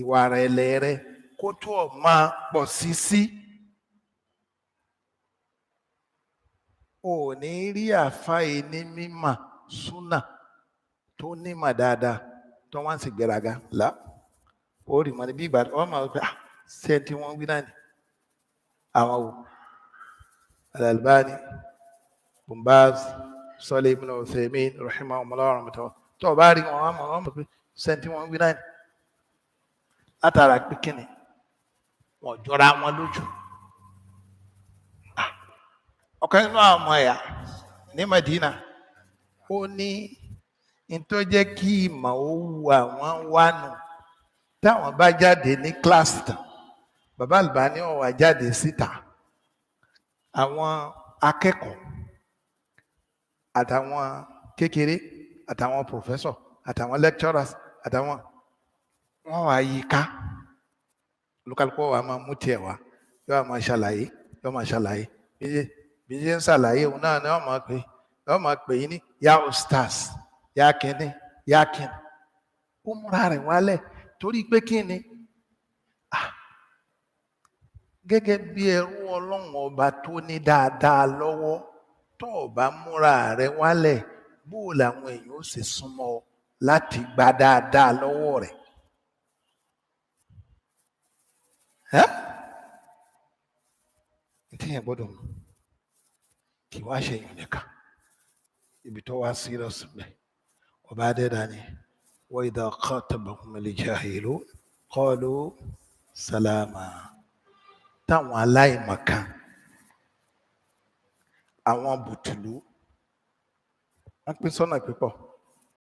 Ìwà rẹ̀lẹ̀ rẹ kó tó ọ̀ máa pọ̀ sí sí. O ò ní rí àfáà ní mímọ̀ súnà tó nímọ̀ dáadáa tó wọ́n sì gbéraga là ó rí mọ́ ní bí ìgbà wọ́n máa pẹ́ ṣé tí wọ́n wí náà ni àwọn wò Al-Albani, Bin Baz, Salih ibn Uthaymin rahimahumullah rahmatulah tó o bá rí wọn wọ́n máa pẹ́ ṣé tí wọ́n wí náà ni látara pé kíni wọ́n jọra wọn lójú. Ọ̀kan nínú àwọn ọmọ ẹ̀yà ní Madina ó ní n tó jẹ́ kí ìmọ̀ ó wu àwọn wá nù táwọn bá jáde ní kíláàsì tán, bàbá Albani ó wá jáde síta, àwọn akẹ́kọ̀ọ́ àtàwọn kékeré àtàwọn professor àtàwọn lecturers àtàwọn wọn wá yí ká, olúkálùkù wa máa mú tiẹ̀ wá, yóò máa ṣàlàyé, yóò máa ṣàlàyé bí ṣe ń ṣàlàyé òun náà ni wọ́n máa pè, wọ́n máa pè yín ní ya ustaz, ya kínní, ya kínní. Ó múra rẹ̀ wálẹ̀ torí pé kínní, gẹ́gẹ́ bí ẹrú Ọlọ́run ọba tó ní dáadáa lọ́wọ́, tó o bá múra rẹ̀ wálẹ̀, bó làwọn èèyàn ó sì súnmọ́ ọ láti gba dáadáa lọ́wọ́ rẹ̀. Ntí yẹn gbọ́dọ̀ mọ̀ kì wá ṣe èèyàn nìkan, ibi tó wá serious mẹ́ ọba adẹ́dá ni wa idha khatabahumul jahilun qalu salama. Táwọn aláìmọ̀kan, àwọn bùtùlù, wọ́n pín sọ́nà pípọ̀.